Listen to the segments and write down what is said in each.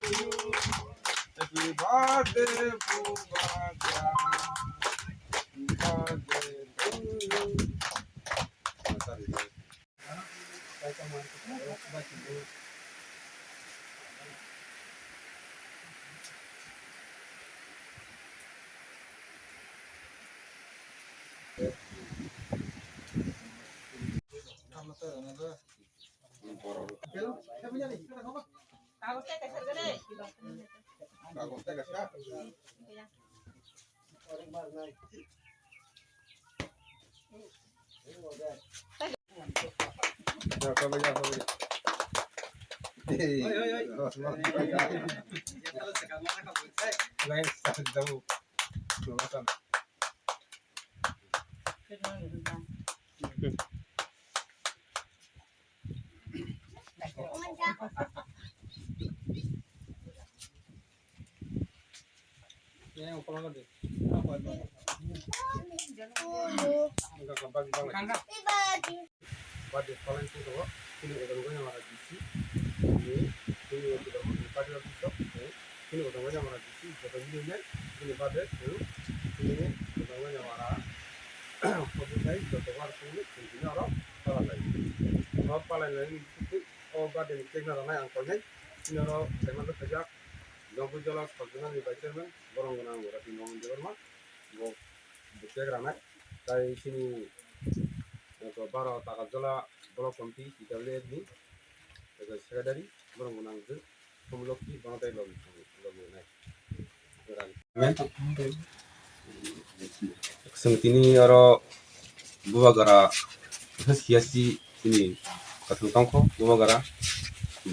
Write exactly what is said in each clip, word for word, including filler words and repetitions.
Happy birthday, Bubagra. Happy birthday to you. Birthday palan khe tongo, chini odang bai amara bisi, chini, chini odang bai amara bisi, chini odang bai amara bisi, joto mili nai, chini birthday, chini, chini odang bai amara, hobo sai, joto bar songni, chini oro, palai lai. O palai lai ni, o birthday ni cake no rwnai ang koinai, chini oro, khaima khaijak, Jongpui Jola Sub Zonal ni Vice Chairman, borok gwnang Rati Mohan Debbarma, bo, bo cake rwnai, tai chini, joto baro Takarjala Block Committee, T W F ni, ego secretary, borok gwnang jwk, Somlokti, bono tai logi, logi nai. Chwng tini oro Bubagra khe siyasi chini kwthwng tongkho Bubagra.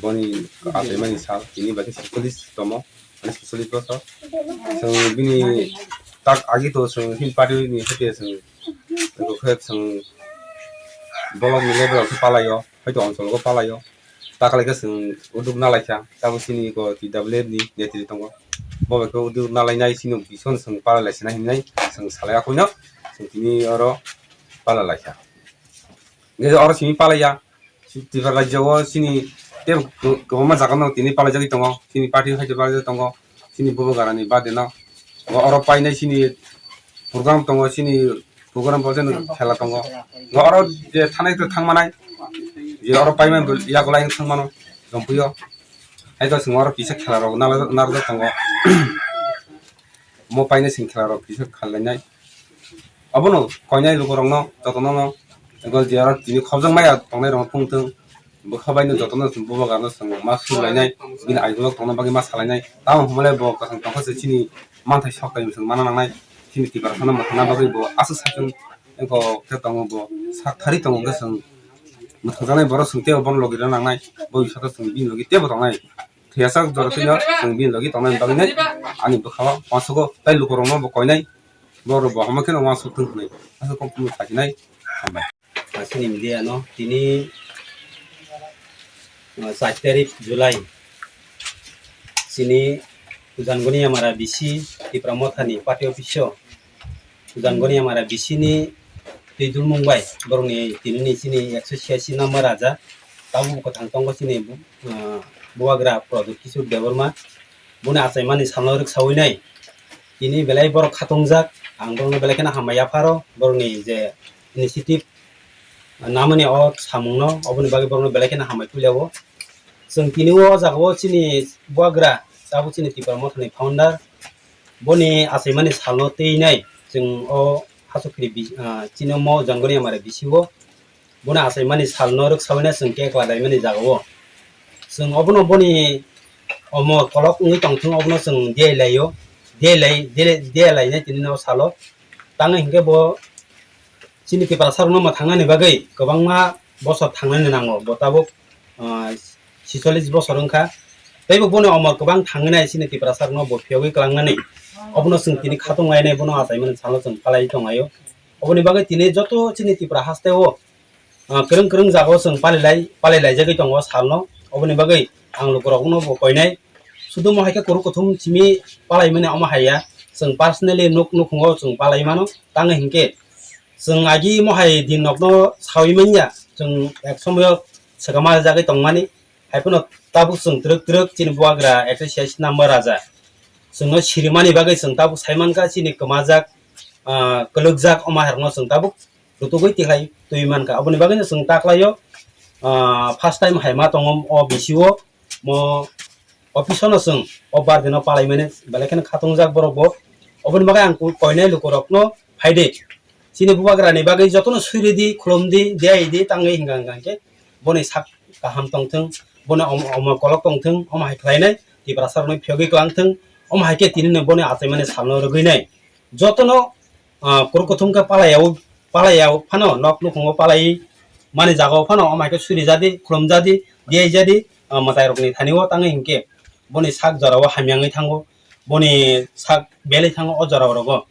Boni achaimani sal tini bai khe sucholish tomo, mane sucholish bosor. Chwng bini tak agi to chwng hin party ni hete chwng, eko khe chwng bolok ni level o khe palai o, hoito onchol o palai o. Takhwlai khe chwng uduk nalaikha, tabuk chini eko T W F ni netri tongo. Bo bai khe uduk nalainai chini bisingo chwng palai lai sina hinwi chwng salai akhwino chwng tini oro palai laikha. Hingke oro simi palaiya, Tripura rajyo o chini tei kwbangma jaga no tini palaijagwi tongo, chini party hai palaijagwi tongo, chini Bubagra ni birthday no. Oro painai chini program tongo, chini program bo jeno khela tongo. Oro je thanai to thangmanai, je oro paimani yago lai thangmano, Jompuio. Hai to chwng oro kisa khela rok narwk, narwk tongo. Mo painai chwng khela rok kisa khlainai. Abono koinai lukurokno jotono no, ego je aro tini khobjak maya tongnai rokno phungthung. Bwkha bai no jotono chwng Bubagra no chwng ma sulainai, bini aibulok tongna bagwi ma salainai. Tamo hwnmale bo kwthang tongkha se chini manthai sok tai chwng mana nangnai. Chini Tiprasano mwthangna bagwi bo aswk sakhe wngkha khe tongo, bo sak thari tongo hwnkhe chwng mwthangjaknai borok chwng teibo bono logi rwna nangnai. Bo bisingtwi chwng bini logi teibo tongnai. Thwiyasak jora twino chwng bini logi tongnai bagwi nai ani bwkha o uansukgo tei lukurokno bo koinai. Borok bo hama kheno uansuk thung hwnwi aswk kok phunuk sakinai. Hambai. Asini media no tini, ah, char tarik July chini Ujangoni Amara B C Tipra Mothani party office o Ujangoni Amara B C ni twi dulmung bai borokni tini ni chini ekso siyaisi number raja tabuk kwthang tongo chini, ah, Bubagra Pradyot Kishore Debbarma boni achaimani salno rwksawi nai. Tini belai borok khatungjak, ang borokno belai kheno hambai yapharo, borokni je initiative namani o samungno, oboni bagwi borokno belai kheno hambai puilao. Chwng tini o jaga o chini Bubagra, tabuk chini Tipra Mothani founder, boni achaimani salno twi nai, chwng o Hasukri bi-, ah, chini omo Jangoni Amara B C o, bono achaimani salno rwksawi na chwng khe kwlai laimani jaga o. Chwng obono boni omo kolok wngwi tongthung, obono chwng diyai laio, diyai lai, diyai, diyai lainai tini no salo. Tangwi hinkhe bo chini Tiprasa rokno mwthangnani bagwi kwbangma bosor thangnani nango, bo tabuk, ah, sicholish bosor wngkha. Teibo boni omor kwbang thangwi nai chini Tiprasa rokno bo phiyogwi kwlangnani. Obono chwng tini khatung lainai, bono achaimani salno chwng palai tongaio. Oboni bagwi tini joto chini Tipra haste o, ah, kwrwng kwrwng jaga o chwng palai lai, palai laijagwi tongo salno. Oboni bagwi ang lukurokno bo koinai. Sudu mo hai khe kwrwng kuthum simi palaimani omo hai ya. Chwng personally nuk nukhungo chwng palai mano. Tangwi hinkhe chwng agi mo hai din nokno sawi manya. Chwng ek somoyo swkama jagwi tongmani. Hai phano tabuk chwng twrwk twrwk chini bubagra Association number raja. Chwngno sirimani bagwi chwng tabuk sai mankha chini kwmajak, ah, kwlwkjak omo hai rokno chwng tabuk rutugwi tihlai twi mankha. Aboni bagwino chwng taklaio, ah, first time hai ma tongo o B C O, mo office-o no chwng o birthday no palaimani belai kheno khatungjak borok bo. Oboni bagwi ang ko-, koinai lukurokno phaidi. Chini bubagrani bagwi jotono suridi, khulumdi, diyaidi, tangwi hingka hingka khe boni sak kaham tongthwng, boni om-, omo kolok tongthwng, omo hai khlainai Tiprasa rokno phiyogwi klangthwng, omo hai khe tinino boni achaimani salno rwgwinai. Jotono, ah, kuru kuthum khe palaiyaui, palaiya phano nok nukhungo palai mani jagao phano omo hai khe surijadi, khulumjadi, diyaijadi, ah, mwtairokni thani-o tangwi hinkhe boni sak jorao hamyangwi thango, boni sak belai thango o jorao rogo.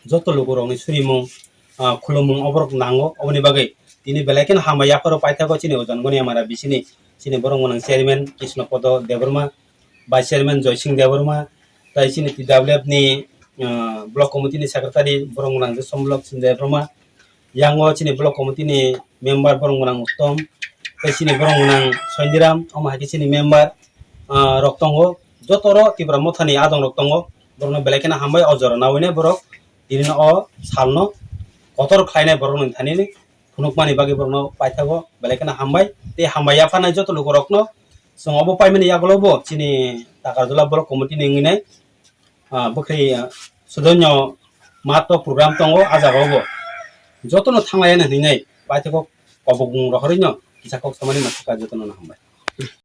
Joto lukurokni surimung, ah, khulumung oborok nango, oboni bagwi tini belai kheno hambai yapharo paithago chini ojon goni amara bisini, chini borok gwnang chairman Krishna Podo Debbarma, vice chairman Joy Singh Debbarma, tai chini T W F ni, ah, block committee ni secretary borok gwnang Somlok Singh Debbarma, yango chini block committee ni member borok gwnang Uttom, tai chini borok gwnang Sondiram, omo hai khe chini member, ah, rok tongo, joto ro Tipra Motha ni adong rok tongo, borokno belai kheno hambai o jora nawi nai borok tini o salno kotor khlainai borokni thani phunukmani bagwi borokno paithago belai kheno hambai tei hambai yapharnai joto lukurokno chwng obo paimani yagulo bo chini Takarjala block committee ni wngwi nai, ah, bwkhri, ah, sudoino matto program tongo, ah jagao bo jotono thanglaiya hinwi nai paithago kobokbung rohorwino kisa kok samani mathaka jotono hambai.